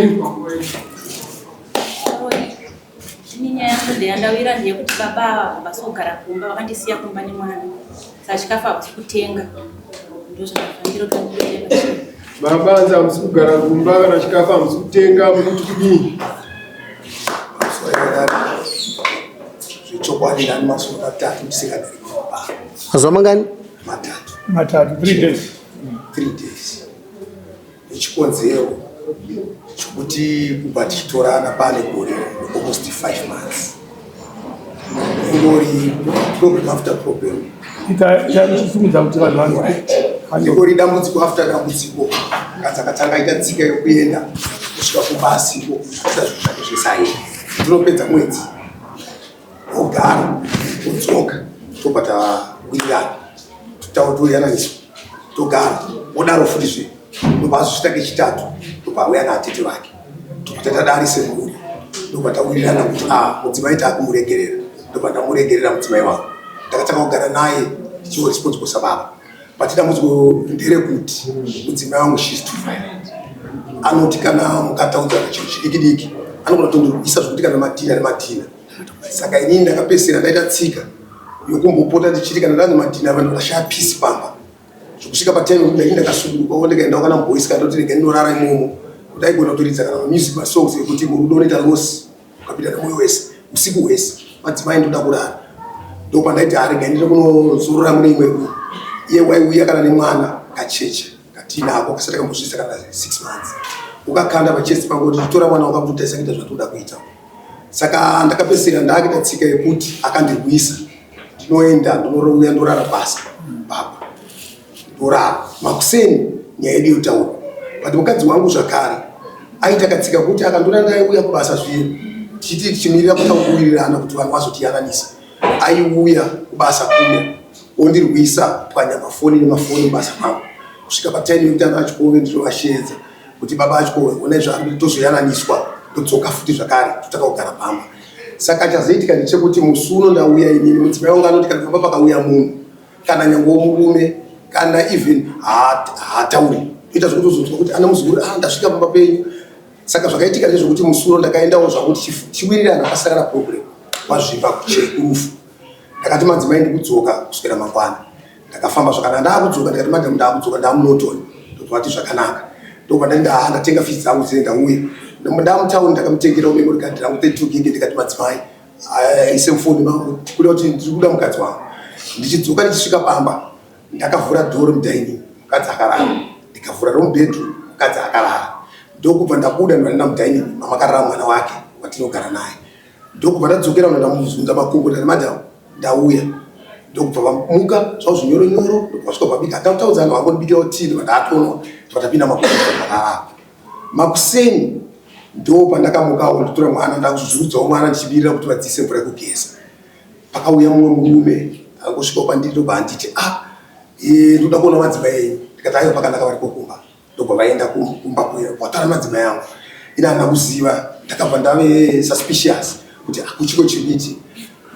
Ini nyaya yangu ndeyandawira ndeyekuti baba ava havasi kugara kumba, vakandisiya kumba nemwana, saka chikafu havasi kutenga, ndozvandafambira kuti ndikuite pachena. Baba hanzi hamusi kugara kumba, kana chikafu hamusi kutenga, mukuti kudii? Zvechokwadi ndani mazuva matatu ndisingadari kumba. Mazuva mangani? Matatu. Matatu, 3 days. 3 days. Nechikonzero chokuti kubva tichitorana pane gore almost 5 months ingori problem after problem. Itachisimudza kuti vanhu vanhu ingori dambudziko after dambudziko. Kanzi akatanga aita tsika yokuenda kusvika kubasiko kuita zvinhu zvake zvesaini, ndinopedza mwedzi ogara odzoka, tobva tawirirana, toyananiswa, togara, odaro futi zve. Ndobva azosvika kechitatu, ndobva auya naatete vake, tobva tatadari semhuri, ndobva tawirirana kuti a mudzimai taakumuregerera. Ndobva ndamuregerera mudzimai wangu, ndakatanga kugara naye tichiwa responsible sababa. But dambudziko nderekuti mudzimai wangu, she's too violent. Anoti kana mukataudzana chinhu chidiki diki anogona kutondirwisa zvokuti kana madhina nemadhina. Saka inini ndakapedzisira ndaita tsika yokumbopota ndichiti kana ndane madhina, vanhu vakashaya peace pamba, zvokusvika patime yekuti ndaii ndakasunungukawo, ndikaendawo kana muboys, kana ndoti rega ndinorara imomo, kuti aigona kutoridza kana mamusic, masongs ekuti murudo unoita loss ukapinda nemwoyo wese usiku hwese, madzimai ndoda kurara. Ndopandaiti arega ndine kunozorora mune imwe room. Iye waiuya kana nemwana kacheche katinako kasati kambosvitsa kana 6 months, ukakanda pachest pangu kuti tora mwana wakamutarisa kuita zvatoda kuita. Saka ndakapedzisira ndaakuita tsika yekuti akandirwisa, ndinoenda ndinorouya, ndorara basa baba, ndorara makuseni, nyaya yedu yotaurwa. But mukadzi wangu zvakare aita katsika kuti akandona ndaiuya kubasa zviye, tichiti tichimirira kutakuwirirana kuti vanhu vazotiyananisa, aiuya kubasa kuya ondirwisa, pwanya mafoni nemafoni mubasa mangu, kusvika patime yekuti ana achikove ndinovashedza kuti baba achikove, onai zvaari, tozoyananiswa, todzoka futi zvakare, totanga kugara pamba. Saka chazoitika ndechekuti musi uno ndauya inini, mudzimai wangu anoti kana pamba pakauya munhu, kana nyange womurume kana even haatauri, ita zvekuti uzonzwa kuti ana muzukuru, ah, ndasvika pamba penyu. Saka zvakaitika ndezvekuti musi uno ndakaendawo zvangu tichiwirirana, pasina kana problem. Kwazvimba kurufu, ndakati madzimai ndikudzoka kuswera mangwana. Ndakafamba zvakanaka, ndaakudzoka, ndikati madam, ndaakudzoka, ndaamuNorton. Ndobva vati zvakanaka. Ndobva ndaenda, ndatenga fees dzangu dzine, ndauya ndamutauni, ndakamutengerawo memory card rangu 32 gig. Ndikati madzimai aise mufoni mangu, kuda kuti ndiri kuda mukadzi wangu. Ndichidzoka, ndichisvika pamba, ndakavhura door mudining, mukadzi akarara. Ndikavhura romubedroom, mukadzi akarara. Ndokubva ndabuda, ndikaenda mudining mamakarara mwana wake watinogara naye. Ndokubva ndadzokera, ndamuzunza makumbo, ndati madam, ndauya. Ndokubva vamuka zvavo zvinyoro nyoro, ndobva vasvika pabika, atautaudzana, vangondibikirawo tii, ndobva ndatonwa, ndobva tapinda makumbo ndakarara. Makuseni ndo pandakamukawo, nditora mwana, ndakuzuzurudzawo mwana, ndichimirira kuti vadziise mvura yekugeza. Pakauya mumwe murume akangosvikawo pandiri, ndobva anditi, ah, ndoda kuona madzimai enyu. Ndikati aiwa, pakanaka, variko kumba. Ndobva vaenda kumba kuya kwatara madzimai angu. Ina handina kuziva, ndakabva ndave suspicious kuti akuchiko chiri kuitika.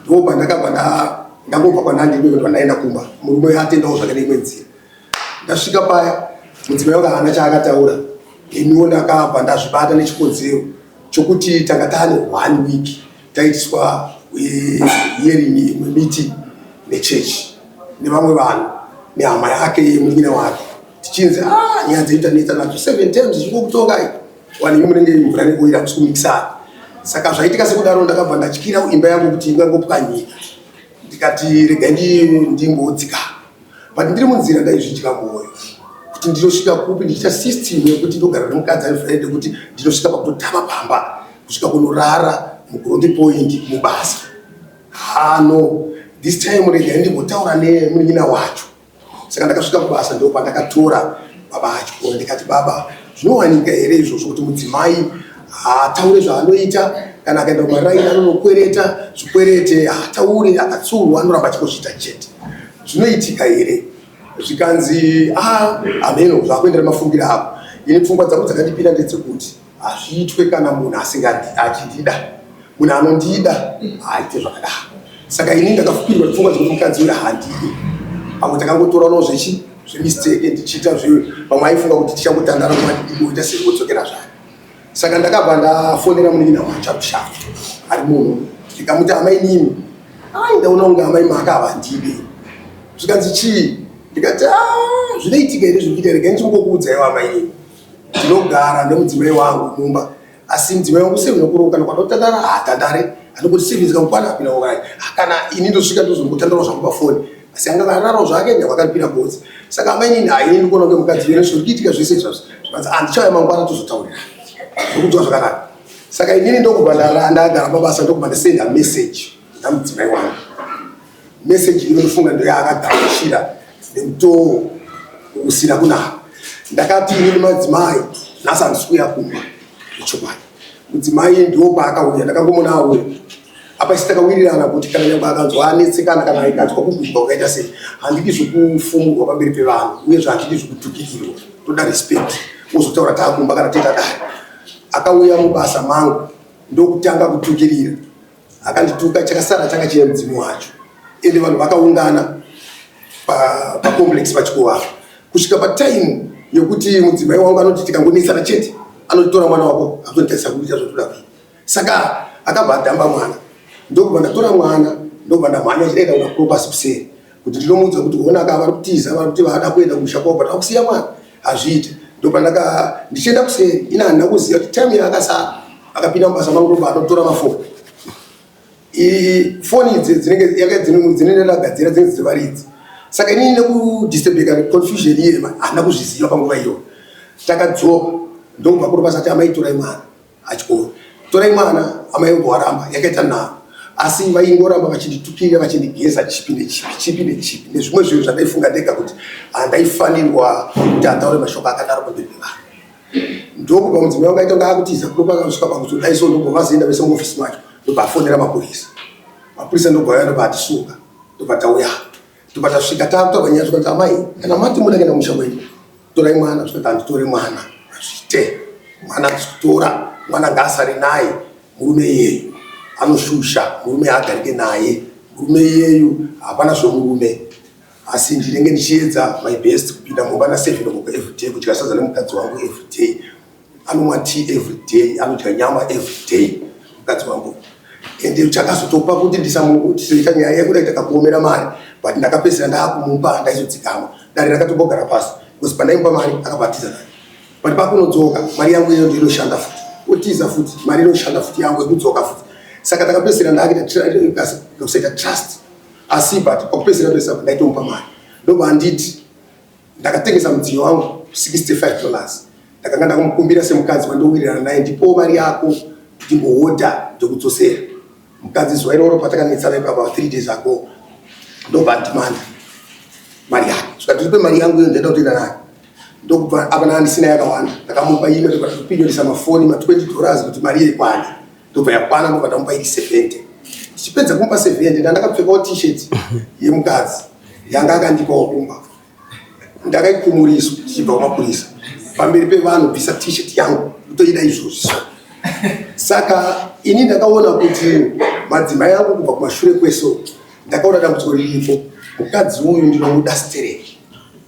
Ndo pandakabva ndangobva kwandandiri, ndobva ndaenda kumba. Murume atendawo zvake neimwe nzira. Ndasvika paya, mudzimai wangu haana chaakataura. Iniwo ndakabva ndazvibata nechikonzero chokuti tanga taane one week taitiswa hearing, imwe meeting nechechi nevamwe vanhu nehama yake yemunin'ina wake, tichinzi ah, nyaya dzedu tanetsa nadzo seven times, zvichingokutongai vanhu imi munenge mvura nekuwira musi kumikisana. Saka zvaitika sekudaro, ndakabva ndatyira imba yangu kuti ingangopwanyika. Ndikati regai ndimbodzika, but ndiri munzira ndaizvidya mwoyo kuti ndinosvika kupi ndichiita system yekuti ndogara nemukadzi ari friend, kuti ndinosvika pakutotama pamba kusvika kunorara muGrowth Point mubasa. Hano this time regai ndimbotaura nemunin'ina wacho. Saka ndakasvika kubasa, ndo pandakatora baba acho, ndikati baba, zvinowanika here izvozvo kuti mudzimai haataure zvaanoita, kana akaenda kumaraini anonokwereta zvikwerete, haataure, akatsurwa, anoramba achingozviita chete, zvinoitika here? Zvikanzi a hameno zvakuendera mafungiro ako. Ini pfungwa dzangu dzakandipinda ndedzekuti hazviitwe kana munhu asingadi achindida. Munhu anondida haaite zvakadaro. Saka ini ndakafupirwa pfungwa dzekuti mukadzi uyu handidi, pamwe takangotoranawo zvechi zvemistake, ndichiita zve pamwe aifunga kuti tichangotandara, kuita sekudzokera zvake. Saka ndakabva ndafonera munin'ina wacho akushava ari muno, ndikamuti amai nini, ai ndaona kunge amai maka havandide. Zvikanzi chii? Ndikati ah, zvinoitika here zviri kuita, regai ndichingokuudzaiwo amai nini, ndinogara nemudzimai wangu mumba, asi mudzimai wangu seven o'clock kana kwanotandara haatandare, anongoti seven zikamukwana apinda kurai, kana ini ndosvika ndozongotandarawo zvangu pafoni, asi anga akararawo zvake nyangwe akaripira gotsi. Saka amai nini, hai ini ndikuona kunge mukadzi wene zviri kuitika zvese izvazvo, zvikanzi handichauya mangwana tozotaurira ndokunzwa zvakanaka. Saka inini ndokubva ndagara pabasa, ndokubva ndasenda message namudzimai wangu. Message ino ndofunga ndoyaakagamuchira nemutoo usina kunaka. Ndakati inini madzimai nhasi handisi kuuya kumba zvechokwadi. Mudzimai ndo paakauya, ndakangomona auya apa, isi takawirirana kuti kana nyangwe akanzwa anetsekana kana akanzwa kugumba kwakaita sei, handidi zvekufumurwa pamberi pevanhu, uyezve handidi zvekutukikirwa, toda respect, wozotaura taakumba kana toita dare. Akauya mubasa mangu ndokutanga kutukirira, akandituka, chakasara changa chine mudzimu wacho. Ende vanhu vakaungana pacomplex pachikoro apa kusvika patime yekuti mudzimai wangu anoti tikangonetsana chete anotora mwana wako akutonditarisa kuita zvatoda kuita. Saka akabva adhamba mwana, ndokubva ndatora mwana, ndokubva ndamhanya chidaita kuna propasi kuseri kuti ndinomuudza kuti ona ka vari kutiza, vari kuti vada kuenda kumusha kwavo, but vakusiya mwana hazviite. Ndopandaka ndichienda kuseri, ina handina kuziva kuti time yaakasara akapinda mubasa mangu, ndobva atotora mafoni. Foni idzi dzinenge yanga dzinenge ndagadzira dzinenge dzivaridzi. Saka inini nekudisturbeka neconfusion iye handina kuzviziva panguva iyoyo. Takadzoka ndokubva kuropasi ati amai torai mwana achikoro, torai mwana, amai obva waramba, yakaita nharo. Asi vaingoramba vachinditukirira, vachindigeza chipi nechipi, chipi nechipi, nezvimwe zvinhu zvandaifunga ndega kuti handaifanirwa kuti ataure mashoko akadaro pamberi pevanhu. Ndokubva mudzimai wangu aita kunge akutiza kuropa, akasvika pakuzodai so, ndobva vazoenda vese muofisi macho, ndobva afonera mapurisa. Mapurisa ndobva auya, ndobva atisunga, ndobva tauya, ndobva tasvika taakutaura nyaya. Zvikanzi amai, kana mati muda kuenda kumusha kwenyu, torai mwana. Zvikanzi handitore mwana, hazviite, mwana handisi kutora mwana, ngaasare naye murume iyeyu, anoshusha murume, haagarike naye murume iyeyu, hapana zvomurume. Asi ndinenge ndichiedza my best kupinda mumba na 7 o'clock every day, kudya sadza nemukadzi wangu every day, anomwa tea every day, anodya nyama every day mukadzi wangu. Ende chakazotopa kuti ndisamutisoita nyaya yekuda takakuomera mari, but ndakapedzisira ndaakumupa, ndaizodzikama. Dare rakatombogara pasi because pandaimupa mari akabva atiza nayo, but pakunodzoka mari yangu iyo ndinoshanda futi, otiza futi, mari inoshanda futi yangu yekudzoka futi. Saka takapedzisira ndaakuita kusaita trust, asi but pakupedzisira pesa ndaitomupa mari. Ndobva anditi ndakatengesa mudziyo wangu $65, ndakanga ndakamukumbira semukadzi wandowirirana naye, ndipowo mari yako ndimbohodha ndokudzosera. Mukadzi zuva iroro patakanetsana ipapa 3 days ago, ndobva andimanda mari yake, saka ndiripe mari yangu iyo ndaida kutoenda nayo. Ndokubva apa naa ndisina yakawanda, ndakamupa imwe, ndobva ndopinyoresa mafoni ma $20 kuti mari iyo ikwane, ndobva yakwana, ndobva ndamupa iri 70. Ndichipedza kumupa 70, ndandakapfekawo t-shirt yemukadzi yanga akandipawo kumba, ndakaikumuriswa tichibva kumapurisa pamberi pevanhu, bvisa t-shirt yangu, kutoida izvozvi. Saka ini ndakaona kuti madzimai angu kubva kumashure kweso, ndakaona dambudziko riripo. Mukadzi uyu ndinomuda stereki,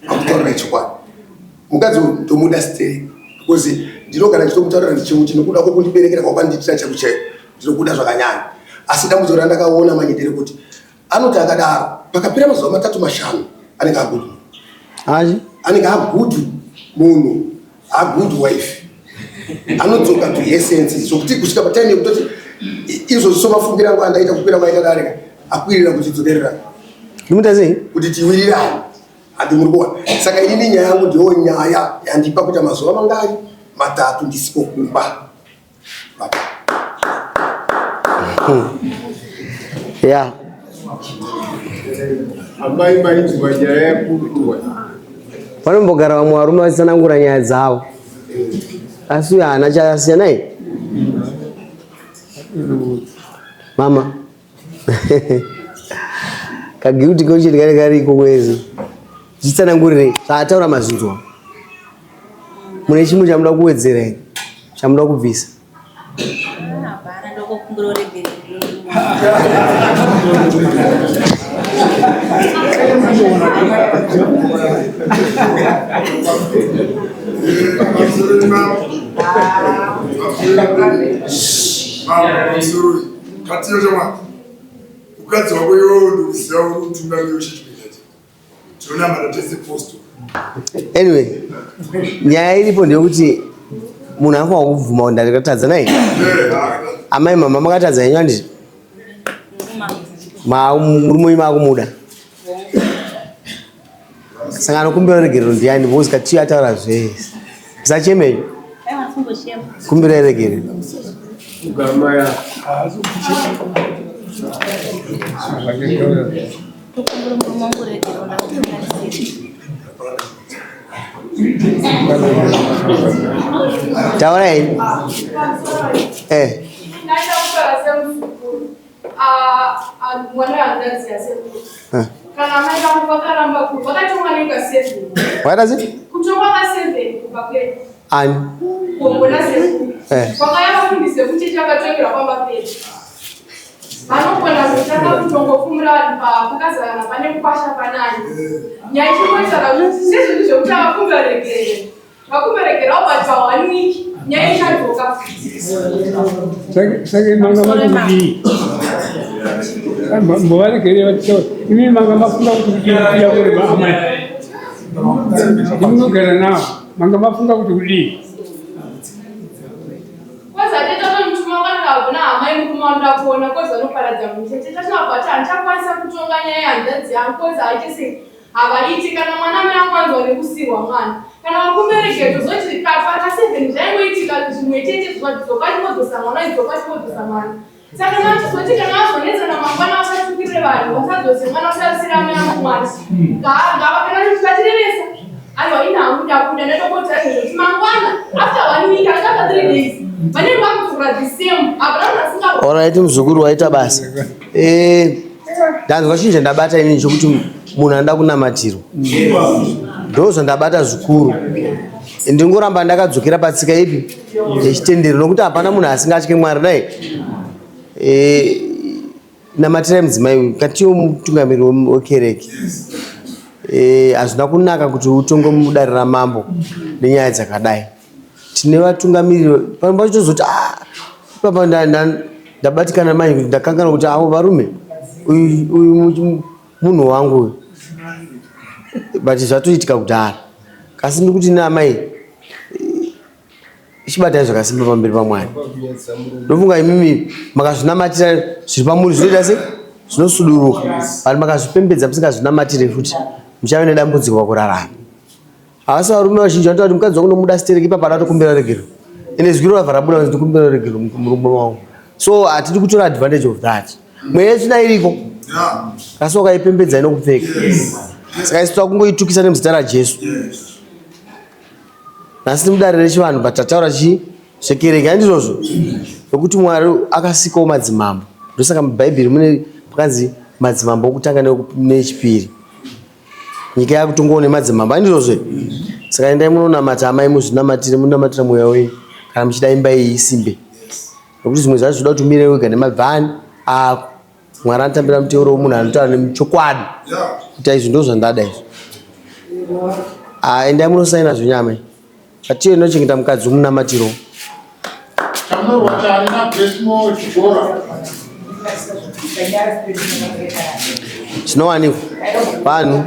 akutaurira chokwadi, mukadzi uyu ndomuda stereki because ndinogara ndichitomutaurira ndichimuti nokuda kwokundiberekera kwakandiitira chaiko chaiko, ndinokuda zvakanyanya. Asi dambudziko randakaona manje nderekuti anoti akadaro, pakapera mazuva 3 5 anenge agudu. Achi? Anenge agudu munhu, agood wife, anodzoka to her senses, zvokuti kusvika patime yekutoti izvozvo somafungiro angu andaita kukwira kwaita darika akwirira kuti dzokerera. Ndinoita sei? Kuti tiwirirane, handi muri kuona? Saka inini nyaya yangu ndiyo nyaya yandipa kuita mazuva mangani, 3 ndisipo kumba. Baba. Ya. Amai, mainzwa nyaya yakurukurwa? Vanombogara vamwe varume vachitsanangura nyaya dzavo, asi uyo haana chasiyanai. Mama, kaguilty conscience kane kariko kwese. Chitsanangurirei zvaataura, mazvinzwa? Mune chimwe chamuda kuwedzera here, chamuda kubvisa? Hapana, ndokukumbira uregerero. Katiyo chamwa mukadzi wako iwewe ndikuziva uri mutungamiri wechichimwe tinonamata tese posto. Anyway, nyaya iripo ndeyekuti munhu anofanira kubvuma kuti ndakatadza nai. Amai mama makatadza henyu handiti? Murume uyu makumuda. Saka anokumbira regerero ndiyani because Katiyo ataura zvese. Musacheme henyu. Aiwa, singochema. Kumbira regerero. Ugamaya. Tokumbira murume wangu regerero ndakukanganisira. Taura henyu. Eh. Ndaida kutaura semuzukuru. Ah, ah, mwana hanzvadzi yasekuru. Eh. Kana mai vangu vakaramba vakatongwa nenga 7. Wakaita sei? Kutongwa ka 7 kubva kwedu. Ani? Gogo nasekuru. Eh. Vakauya vafundisi vekuchechi vakatongera kwamba pedu. Vanogona kutanga kutongofumura vanhu pakazarana pane kukwasha panani. Nyaya ichingotaura kuti sezvinhu zvekuti avakumberegerera. Vakumberegererawo but pa one week nyaya ichadzoka. Saka manga mati kudii? Mbovaregerei vachitaura. Imi manga mafunga kuti kudii kuya kuri amai? Ndinogara navo. Manga mafunga kuti kudii? Kozi ateta tonituma kwanaka kuna amai murume wanoda kuona kozi vanoparadza musha. Teta tinobva kuti handichakwanisa kutonga nyaya yehanzvadzi yangu kozi haite sei havaiti kana mwana mai angu anzwa nekusirwa mwana. Kana vakumberekedzo zoti ka 7 zvaingoitika zvimwe chete dzoka chingodzosa mwana idzoka chingodzosa mwana. Saka vachizoti kana vazonetsana mangwana vasatukirire vanhu vasadzose mwana vasasira amai angu mwana. Ngava kana kuti vatirevesa. Aiwa ini hangu ndabuda ndatokota izvozvo kuti mangwana after one week after 3 days vanenge vakudzokera the same hapana munhu asinga Alright, muzukuru waita basa. Eh, ndanzwa chinhu chandabata inini chokuti munhu anoda kunamatirwa. Ndo zvandabata zvikuru. Ndingoramba ndakadzokera patsika ipi yechitendero nokuti hapana munhu asingatye Mwari dai. Eh, namatirai mudzimai uyu katiyo mutungamiri wekereke. Eh, hazvina kunaka kuti utonge mudare ramambo nenyaya dzakadai. Tine vatungamiriri pamwe pacho tozoti ah, ipapa ndabatikana manje kuti ndakanganwa kuti avo varume uyu munhu wangu uyu, but zvatoitika kudhara. Kasi ndikuti naamai ichibatai zvakasimba pamberi paMwari. Ndofunga imimi makazvinamatira zviri pamuri zvinoita sei zvinosuduruka, but makazvipembedza musingazvinamatire futi muchave nedambudziko pakurarama. Asi varume vazhinji vanotaura kuti mukadzi wangu ndomuda stereki ipapa adatokumbira regero. Ende izwi iro rabva rabuda kuti ndikumbira regero murume wangu. So hatidi kutora advantage of that. Mweya yetsvina iriko. Asi wakaipembedza inokupfeka. Saka isu takungoitukisa nemuzita raJesu. Nhasi mudare rechivanhu but tataura chii zvekereke handizvozvo? Nokuti Mwari akasikawo madzimambo. Ndosaka mubhaibheri mune pakanzi madzimambo okutanga neechipiri. Nyika yakutongawo nemadzimambo handizvozvo? Saka endai munonamata amai muzvinamatire munamatira mweya wenyu kana muchida imba iyi isimbe. Nokuti zvimwe zvacho zvoda kuti umire wega nemabvani ako. Mwari anotambira muteuro wemunhu anotaura nechokwadi kuti izvi ndo zvandada izvi. Ah, endai munosaina zvenyu amai. Atiyo inochengeta mukadzi womunamatiro. Zvinowanikwa vanhu.